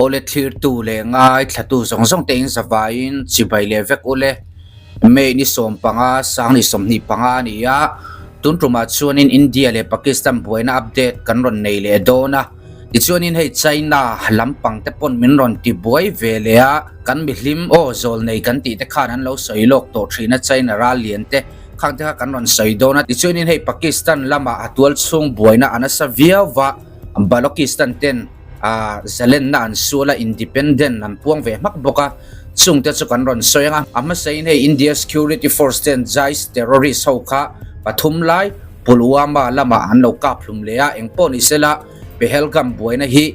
Awle thlirtu leh ngaithlatu zawng zawng te in zavaiin chibai leh vek ule. May ni 15, sang ni 25 a ni a, tun tumah chuanin India leh Pakistan buaina update kan rawn nei leh dawn a. Tichuanin hei China lampang te pawn min rawn ti buai ve leh a, kan mihlim aw zawl nei kan tih te khan an lo sawi lawk tawh thin a China ral lian te khang te kha kan rawn sawi dawn a. Tichuanin hei Pakistan lamah a tual chhung buaina a nasa viau va, Balochistan ten a zalenna an sual a, independent an puang ve hmak bawk a, chungte chu kan rawn sawi ang a. A hmasain hei India Security Force ten Jaish terrorist ho kha pathum lai Pulwama lamah an lo kap hlum leh a, engpawh ni sela Pahalgam buaina hi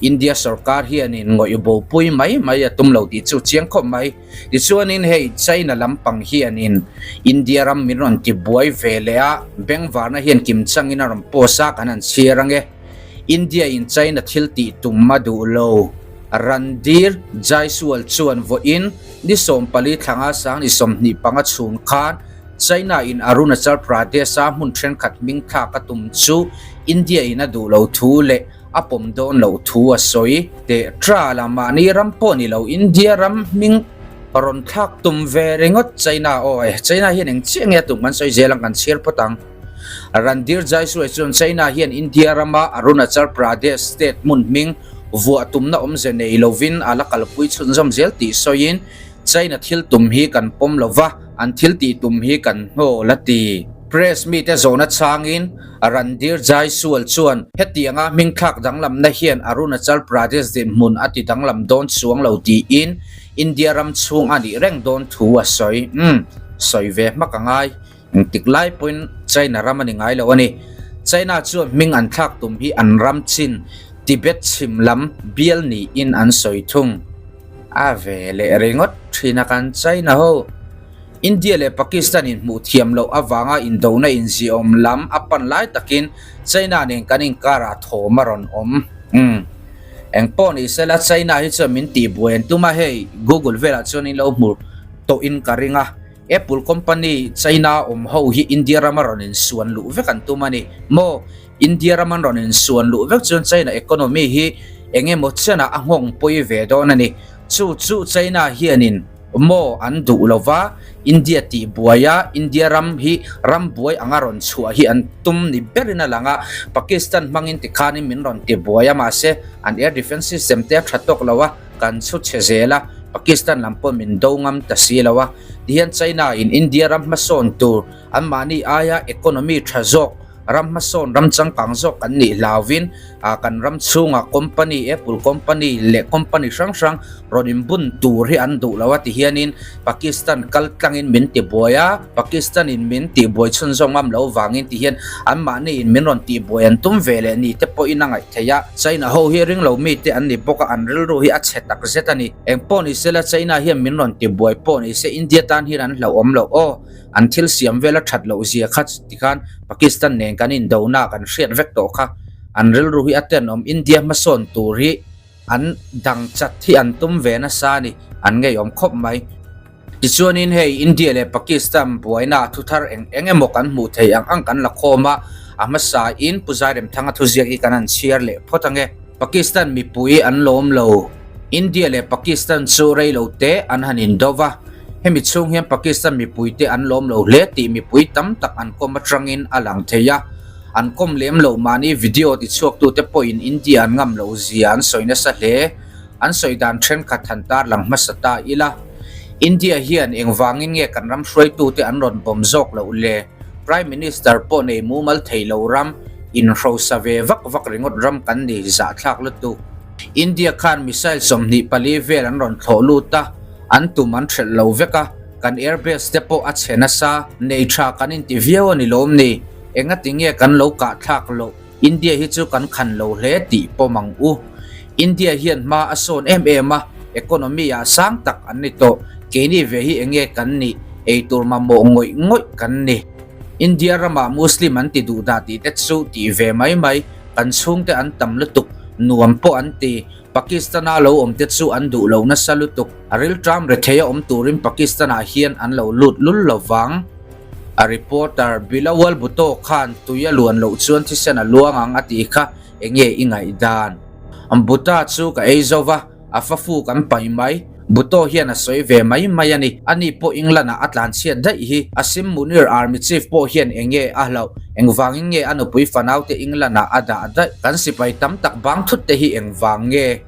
India sorkar hianin ngawih bopui mai mai a tum lo tih chu chiang khawp mai. Tichuanin hei China lampang hianin India ram min rawn ti buai ve leh a, bengvarna hian kimchangin a rawn post a, kan han chhiar ang e. India in China thil tih tum a duh lo. Randhir Jaiswal chuan vawiin ni 14 thlanga sang ni 25 chhun khan China in Arunachal Pradesh a hmun thenkhat hming thlak a tum chu India in a duh lo thu leh a pawm dawn loh thu a sawi. Teh tra la mahni ram pawh ni lo India ram hming rawn thlak tum ve ringawt China aw e China hian eng chiah nge a tum kan sawi zel ang kan chhiar phawt ang. Randhir Jaiswal chuan China hian India rama Arunachal Pradesh state hmun hming vuah tumna awmze nei lovin a la kalpui chhunzawm zel tih sawiin China thil tum hi kan pawm lova, an thil tih tum hi kan hnawl a ti. Press mite zawhna changin Randhir Jaiswal chuan hetianga hmingthlak danglamna hian Arunachal Pradesh dinhmun a ti danglam dawn chuang lo tiin India ram chhung a nih reng dawn thu a sawi. Umm, sawi ve hmak a ngai. Engtik lai pawhin China ram a ni ngai lo a ni. China chuan hming an thlak tum hi an ram chin Tibet chhim lam bial niin an sawi thung. A ve leh ringawt thin a kan China ho. India leh Pakistan in hmuh thiam loh avanga indona inziawm lam a pan lai takin China nen kan inkarah thawm a rawn awm. Umm. Engpawh ni sela China hi chuan min tihbuai an tum a, hei Google velah chuan in lo hmu tawhin ka ring a. Apple company China awm ho hi India rama rawn insuan luh vek an tum a ni maw? India rama an rawn insuan luh vek chuan China economy hi eng emaw chenah a nghawng pawi ve dawn a ni. Chu chu China hianin maw an duh lo va, India tih buai a, India ram hi ram buai anga rawn chhuah hi an tum ni berin a lang a. Pakistan hmangin tikhanin min rawn ti buai a, mahse an air defence system te a tha tawk lo a, kan chhu chhe zel a, Pakistan lam pawh min do ngam ta si lo a, tihian China in India ram hmasawn tur anmahni aia economy tha zawk ram hmasawn ram changkang zawk kan nih hlauvin kan ram chhungah company Apple company leh company hrang hrang rawn inbun tur hi an duh lo a tihianin Pakistan kal tlangin min ti buai a, Pakistan in min tih buai chhunzawm ngam lo vangin tihian anmahni in min rawn tih buai an tum ve leh ni te pawhin a ngaih theih a. China ho hi ring lo mite an ni bawk a, an rilru hi a chhe tak zet a ni. Eng pawh ni sela China hian min rawn ti buai pawh ni se India tan hian an hlauhawm loh aw. An thil siam vel a that loh zia kha tikhan Pakistan nen kan indona kan hriat vek tawh kha. An rilru hi a tenawm India hmasawn tur hi an dang chat hi an tum ve nasa a ni, an ngeiawm khawp mai. Tichuanin hei India leh Pakistan buaina thu thar eng eng emaw kan hmuh theih ang ang kan la khawm a, a hmasa in Pu Zairemthanga thuziak hi kan han chhiar leh phawt ang e. Pakistan mipui an lawm lo. India leh Pakistan chu rei lo te an han indo va, hemi chhung hian Pakistan mipuite an lawm lo hle tih mipui tam tak an kawm atangin a lang thei a. An kawm lem loh mahni video tichhuaktute pawhin India an ngam loh zia an sawi nasa hle. An sawi dan thenkhat han tarlang hmasa ta ila. India hian engvangin nge kan ram hruaitute an rawn bawm zawk loh le? Prime Minister pawh nei mumal thei lo ram, inhrosa ve vak vak ringawt ram kan ni zahthlak lutuk. India khan missile 24 vel an rawn thlawh lut a, an tum an hrelh lo vek a, kan airbase te pawh a chhe nasa, nei tha kan inti viau a ni lawm ni? Engati nge kan lo kah thlak loh? India hi chu kan khan lo hle tih pawm ang u. India hian hma a sawn em em a, economy ah sang tak an ni tawh, keini ve hi enge kan nih? Eitur mamawh ngawih ngawih kan ni. India ramah Muslim an ti duh dah tih te chu tih ve mai mai, kan chhungte an tam lutuk, nuam pawh an ti. Pakistan-a lo awm te chu an duh lo nasa lutuk. A rilṭam rethei a awm turin Pakistan-ah hian an lo lut lul lo vang. A reporter Bilawal Bhutto khan tui a luan loh chuan thisen a luang ang a tih kha enge i ngaihdan? Buta chu ka ei zo va, a fafu kan paih mai. Bhutto hian a sawi ve mai mai a ni. Ani pawh England ah a tlanchhiat daih hi. Asim Munir Army Chief pawh hian eng nge a hlauh? Engvangin nge a nupui fanaute England ah a dah daih? Kan sipai tam tak bang thut te hi engvang nge?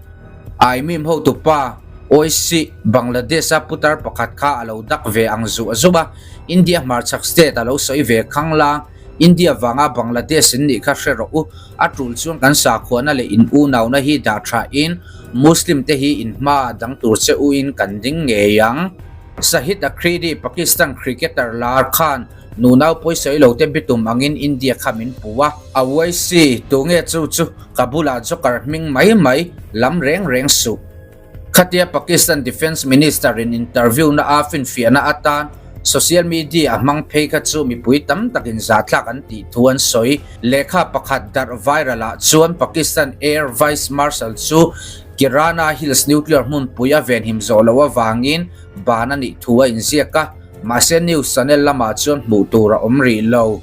Aimim hotupa Oisi, Bangladesh a putar pakhat kha a lo dak ve ang zuah zuah a, India hmarchhak state a lo sawi ve khanglang. India vanga Bangladesh in nih kha hre rawh u, a tul chuan kan sakhuana leh in unauna hi dah tha in Muslim te hi in hma dang tur che u in kan ding ngei ang. Shahid Afridi, Pakistan cricketer lar khan nunau pawisawi lo te bitum angin India kha min pu a. Owaisi, tunge chu chu ka bulah joker hming mai mai lam reng reng suh. Khatia Pakistan Defence Minister in interview na a finfiahna atan social media a hmang phei kha chu mipui tam takin zahthlak an tih thu an sawi. Lehkha pakhat darh viral ah chuan Pakistan Air Vice Marshal chu Kirana Hills nuclear hmunpui a venhim zawh loh avangin ban a nih thu a inziak a, mahse news channel lamah chuan hmuh tur a awm rih lo.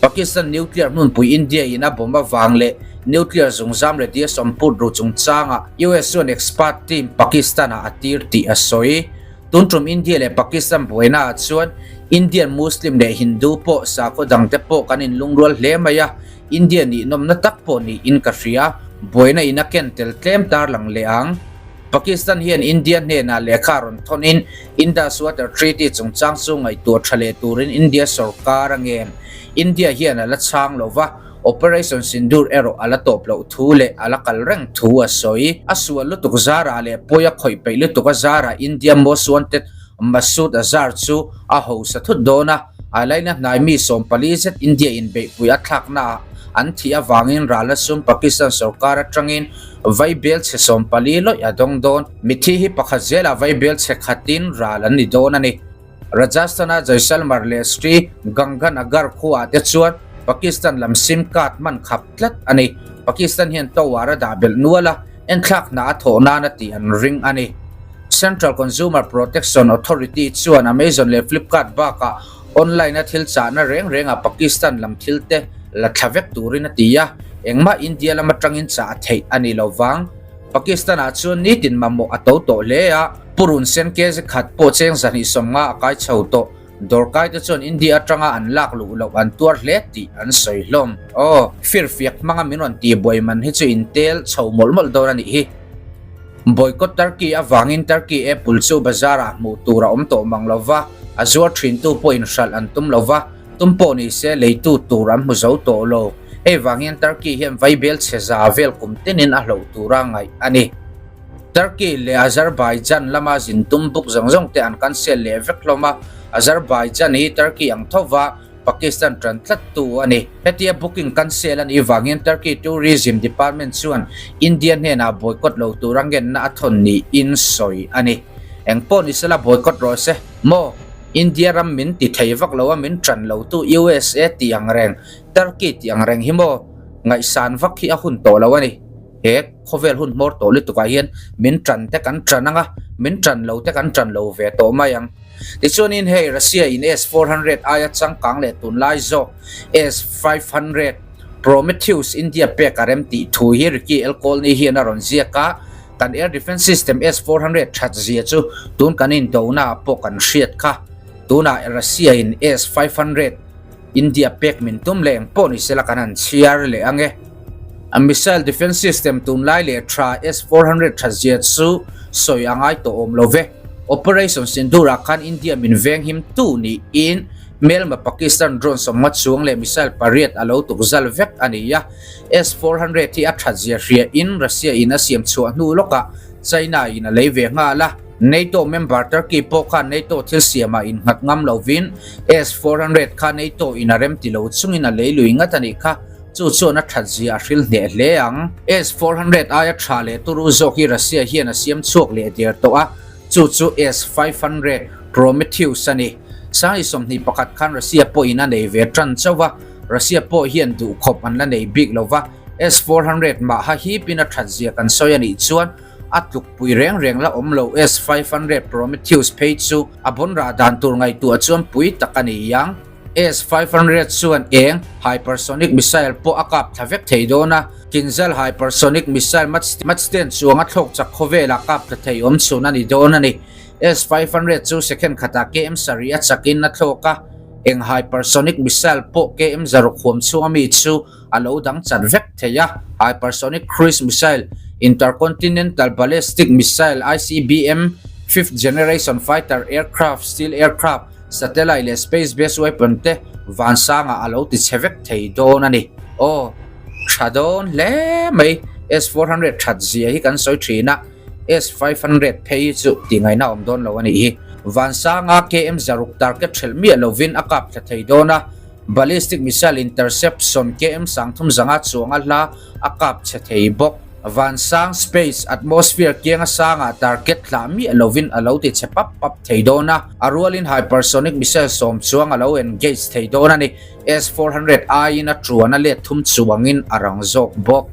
Pakistan nuclear hmunpui India in a bomb avang leh nuclear zungzam radiation put ru chungchangah US chuan expert team Pakistan ah a tir tih a sawi. Tun tum India leh Pakistan buaina ah chuan Indian Muslim leh Hindu pawh sakhaw dangte pawh kan inlungrual hle mai a, India ninawmna tak pawh niin ka hria. Buaina in a ken tel tlem tarlang leh ang. Pakistan hian India hnenah lehkha rawn thawnin Indus Water Treaty chungchang chu ngaihtuah tha leh turin India sorkar a ngen. India hian a la chhang lo va, Operation Sindoor erawh a la tawp loh thu leh a la kal reng thu a sawi. A sual lutuk zarah leh pawi a khawih peih lutuk a zarah India Most Wanted Masood Azhar chu a hausa thut dawn a, a laina hnai mi 40 zet India inbeihpui a thlaknaah an thih avangin ralna sum Pakistan sorkar atangin Vaibel chhe 40 lawih a dawng dawn. Mithi hi pakhat zelah vaibel chhe khatin ral an ni dawn a ni. Rajasthan-a Jaisalmer leh Sri Ganganagar khuaah te chuan Pakistan lam sim card hman khap tlat a ni. Pakistan hian tower a dah belh nual a, enthlak hna a thawh nana tih an ring a ni. Central Consumer Protection Authority chuan Amazon leh Flipkart bakah Online-a thil chahna reng rengah Pakistan lam thil te la thla vek turin a ti a, engmah India lam atangin chah a theih a ni lo vang. Pakistan-ah chuan nitin mamawh a to tawh hle a, purun sen kg khat pawh cheng 250 a kai chho tawh. Dawrkai te chuan India atanga an lak luh loh an tuar hle tih an sawi hlawm. Aw, firfiak hmanga min rawn tihbuai man hi chu intel chho mawlh mawlh dawn a nih hi. Boycott Turkey avangin Turkey apple chu bazar-ah hmuh tur a awm tawh mang lo va, a zuar thintu pawhin hralh an tum lo va, tum pawh ni se leitu tur an hmu zo tawh lo. Hei vang hian Turkey hian vaibel chhe za vel kum tinin a hloh tura ngaih a ni. Turkey leh Azerbaijan lama zin tum buk zawng zawng te an cancel leh vek hlawm a, Azerbaijan hi Turkey ang tho va, Pakistan tan tlat tu a ni. Hetia booking cancel a nih vang hian Turkey Tourism Department chuan India hnenah boycott lo tura ngenna a thawn niin sawi a ni. Eng pawh ni sela boycott rawh se maw? India ram min ti thei vak lo a min tan lo tu USA tih ang reng, Turkey tih ang reng hi maw? Ngaihsan vak hi a hun tawh lo a ni. He khawvel hun hmawr tawh lutukah hian min tan te kan tan ang a, min tan lo te kan tan lo ve tawh mai ang. Tichuanin hei Russia in S-400 aia changkang leh tunlai zawk S-500 Prometheus India pek a rem tih thu hi Ricky Elkolny hian a rawn ziak a, kan air defence system S-400 that zia chu tun kan indona ah pawh kan hriat kha. Tunah Russia in S-500 India pek min tum leh eng pawh ni sela kan han chhiar leh ang e. A missile defence system tunlai leh tha S-400 tha zia chu sawi a ngai tawh awm lo ve. Operation Sindoor-ah khan India min venghim tu niin hmelma Pakistan drone 50 chuang leh missile pariat a lo tuk zal vek a ni a. S-400 hi a that zia hria in Russia in a siam chhuah hnu lawkah China in a lei ve nghal a. NATO member Turkey pawh khan NATO thil siamah innghat ngam lovin S-400 kha NATO in a remti lo chungin a lei lui ngat a nih kha. Chu chuan a that zia a hril hneh hle ang. S-400 aia tha leh turu zawk hi Russia hian a siam chhuak leh der tawh a, chu chu S-500 Prometheus a ni. 2021 khan Russia pawhin a nei ve tan chauh a, Russia pawh hian duhkhawp an la nei bik lo va, S-400 mah ha hipin a that zia kan sawi a nih chuan a tlukpui reng reng la awm lo. S-500 Prometheus phei chu a bawn rah dan tur ngaihtuah chuan pui tak a ni ang. S-500 chuan eng hypersonic missile pawh a kap thla vek thei dawn a. Kinzhal hypersonic missile Mach ten chuang a thlawk chak khawvelah kap tla thei awm chhun a ni dawn a ni. S-500 chu second khatah KM sarih a chakin a thlawk a, eng hypersonic missile pawh KM zaruk huam chhunga mi chu a lo dang chat vek thei a. Hypersonic cruise missile, intercontinental ballistic missile, ICBM, fifth generation fighter aircraft, stealth aircraft, satellite leh space-based weapon te vansangah a lo ti chhe vek thei dawn a ni. Aw, tha dawn hle mai. S-400 that zia hi kan sawi thin a. S-500 phei chu tingaihna awm dawn lo a nih hi. Vansanga KM zaruk target hrelh miah lovin a kap thla thei dawn a, ballistic missile interception KM sangthum zanga chuanga hla a kap chhe thei bawk. Vansang space atmosphere kianga sangah target hlah miah lovin a lo ti chhe pap pap thei dawn a, a rualin hypersonic missile sawm chuang a lo engage thei dawn a ni. S-400 aiin a tuan a let thum chuangin a rang zawk bawk.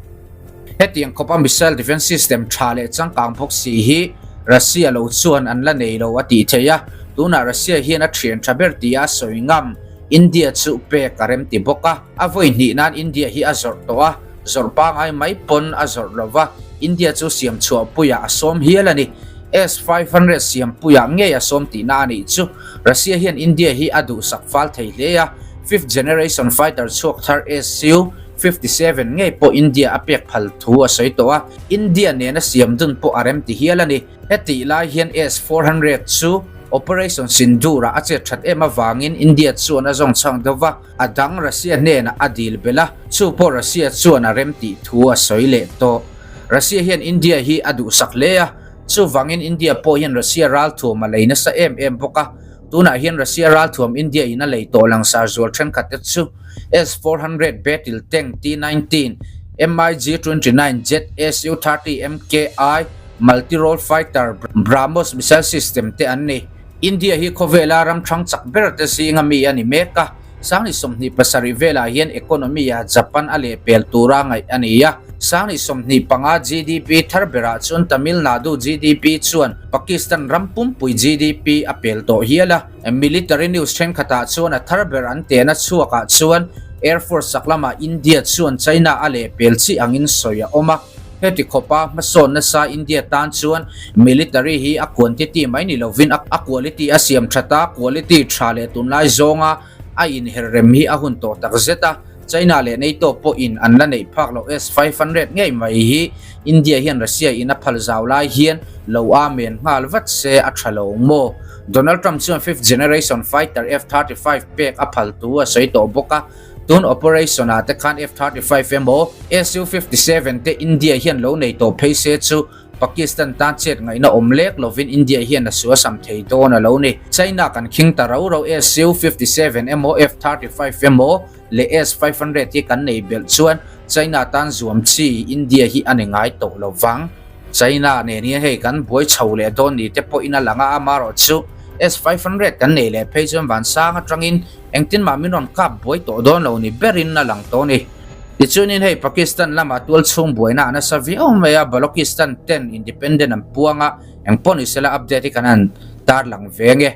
Hetiang khawpa missile defence system tha leh changkang bawk si hi Russia lo chuan an la nei lo a tih theih a, tunah Russia hian a thian tha ber tia a sawi ngam India chu pek a rem ti bawk a, a vawi hnih nan India hi a zawrh tawh a, zawrh pangai mai pawn a zawrh lo va, India chu siam chhuah puiah a sawm hial a ni. S-500 siam puiah ngei a sawm tihna a nih chu. Russia hian India hi a duhsak fal thei hle a, fifth generation fighter chhuak thar Su. 57 ngei pawh India a pek phal thu a sawi tawh a, India nena siam dun pawh a rem ti hial a ni. Hetih lai hian S-400 chu Operation Sindoor-ah a chet that em avangin India chuan a zawng chhang deuh va, a dang Russia hnenah a dil belh a, chu pawh Russia chuan a rem tih thu a sawi leh tawh. Russia hian India hi a duhsak hle a, chuvangin India pawh hian Russia ralthuam a lei nasa em em bawk a, Tunah hian Russia ralthuam India in a lei tawh langsar zual thenkhat te chu S-400 Battle Tank T-19, MiG-29 Jet Su-30 MKI Multi-Role Fighter, BrahMos missile system te an ni. India hi khawvela ram thang chak ber te zinga mi a ni mek a, Sangni 27 velah hian economy ah Japan a lehpel tura ngaih a ni a. Sangni 25 GDP thar berah chuan Tamil Nadu GDP chuan Pakistan ram pumpui GDP a pel tawh hial a. Military news thenkhatah chuan a thar ber an tehna chhuakah chuan Air Force chak lamah India chuan China a lehpel chi angin sawi a awm a. Heti khawpa hmasawn nasa India tan chuan military hi a quantity mai ni lovin a quality a siam that a, quality tha leh tunlai zawnga a inher rem hi a hun tawh tak zet a. China leh NATO pawhin an la neih phak loh S-500 ngei mai hi India hian Russia in a phal zau lai hian lo amen nghal vat se a tha lo maw? Donald Trump chuan fifth generation fighter F-35 pek a phal tu a sawi tawh bawk a. Tun operation ah te khan F-35 emaw Su-57 te India hian lo nei tawh phei se chu Pakistan tan chet ngaihna awm lek lovin India hian a suasam thei dawn a lo ni. China kan khing ta rau rau Su-57 emaw F-35 emaw leh S-500 hi kan nei belh chuan China tan zuam chi India hi a ni ngai tawh lo vang. China nen hian hei kan buai chho leh dawn ni te pawhin a lang a, amaherawhchu S-500 kan nei leh phei chuan vansang atangin Engtin mah min rawn kap buai tawh dawn lo ni berin a lang tawh a ni. Tichuanin hei Pakistan lama tual chhung buaina a nasa viau mai a, Balochistan ten independent an puang a, eng pawh ni sela update hi kan han tarlang ve nge.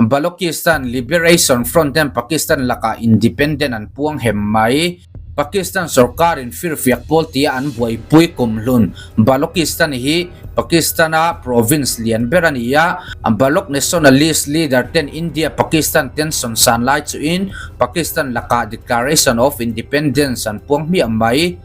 Balochistan Liberation Front ten Pakistan lakah independent an puang hem mai. Pakistan sorkarin firfiak pawl tia an buaipui kumhlun Balochistan hi Pakistan-a province lian ber a ni a, Baloch nationalist leader ten India-Pakistan tension san lai chuin Pakistan lakah Declaration of Independence an puang hmiah mai.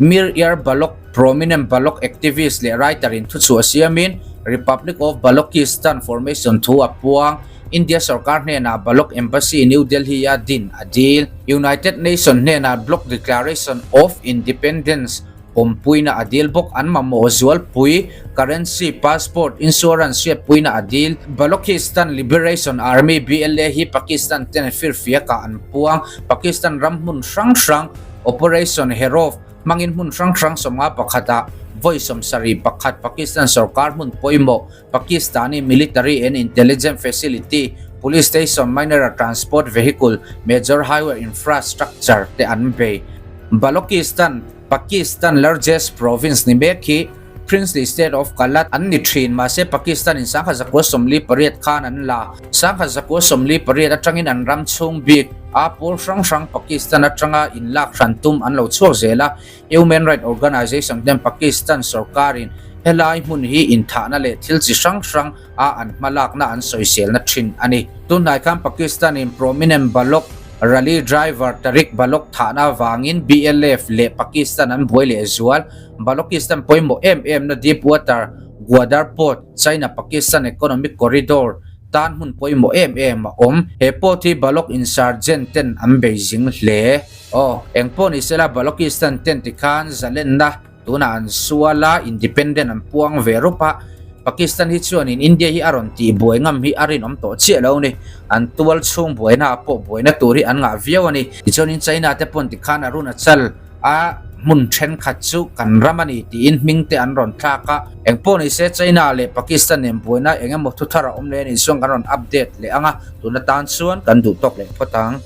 Mir Yar Baloch, prominent Baloch activist leh writer in thuchhuah siamin Republic of Balochistan formation thu a puang. India sorkar hnenah Baloch Embassy New Delhi-a din a dil. United Nation hnenah Bloc Declaration of Independence pawmpuina a dil bawk. An mamawh zualpui, currency, passport, insurance hriatpuina a dil. Balochistan Liberation Army, BLA, hi Pakistan ten firfiakah an puang. Pakistan ram hmun hrang hrang Operation Herof hmangin hmun hrang hrang 51 ah vawi 71 Pakistan sorkar hmun pawimawh Pakistani military and intelligence facility, police station, mineral transport vehicle, major highway infrastructure te an bei. Balochistan, Pakistan largest province ni mek hi Princely State of Kalat an ni thin, mahse Pakistan in 1948 khan an la. 1948 atangin an ram chhung bik a pawl hrang hrang Pakistan atanga inlak hran tum an lo chhuak zel a. Human Right Organization ten Pakistan sorkarin helai hmun hi inthahna leh thil chi hrang hrang a an hmalakna an sawiselna thin a ni. Tunhnai khan Pakistan in prominent Baloch rally driver Tariq Baloch thahna avangin BLF leh Pakistan an buai leh zual. Balochistan pawimawh em em na deep water Gwadar Port, China-Pakistan Economic Corridor, tan hmun pawimawh em em a awm. He port hi Baloch insurgent ten an bei zing hle. Aw, engpawh ni sela Balochistan ten tikhan zalenna tunah an sual a, independent an puang ve rup a, Pakistan hi chuanin India hi a rawn tih buai ngam hi a rinawm tawh chiah lo a ni. An tual chhung buaina ah pawh buaina tur hi an ngah viau a ni. Tichuanin China te pawn tikhan Arunachal a hmun thenkhat chu kan ram a ni tiin hming te an rawn thlak a. Engpawh ni se China leh Pakistan nen buaina eng emaw thuthar a awm leh a nih chuan kan rawn update leh ang a, tun atan chuan kan duh tawk leh phawt ang.